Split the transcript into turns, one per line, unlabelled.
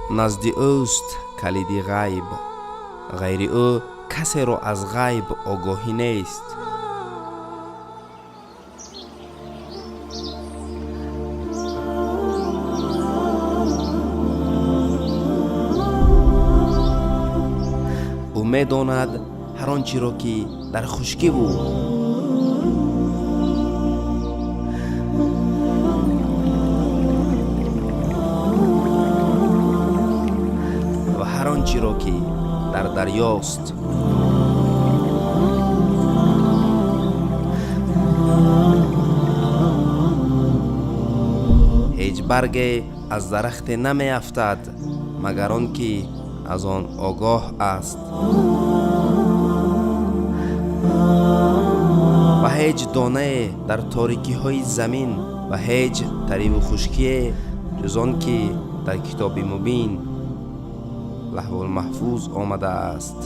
Назди ӯст калиди ғайб. Ғайри ӯ касеро аз ғайб огоҳӣ нест. Ӯ медонад ҳар он чиро, ки дар хушкиву ва ҳар он чиро, ки дар дарёст. Ҳеҷ барге аз дарахте намеафтад, магар он ки аз он огоҳ аст. Ва ҳеҷ донае дар торикиҳои замин ва ҳеҷ тариву хушкие, ҷуз он ки дар китоби мубин, Лаҳвулмаҳфуз, омадааст.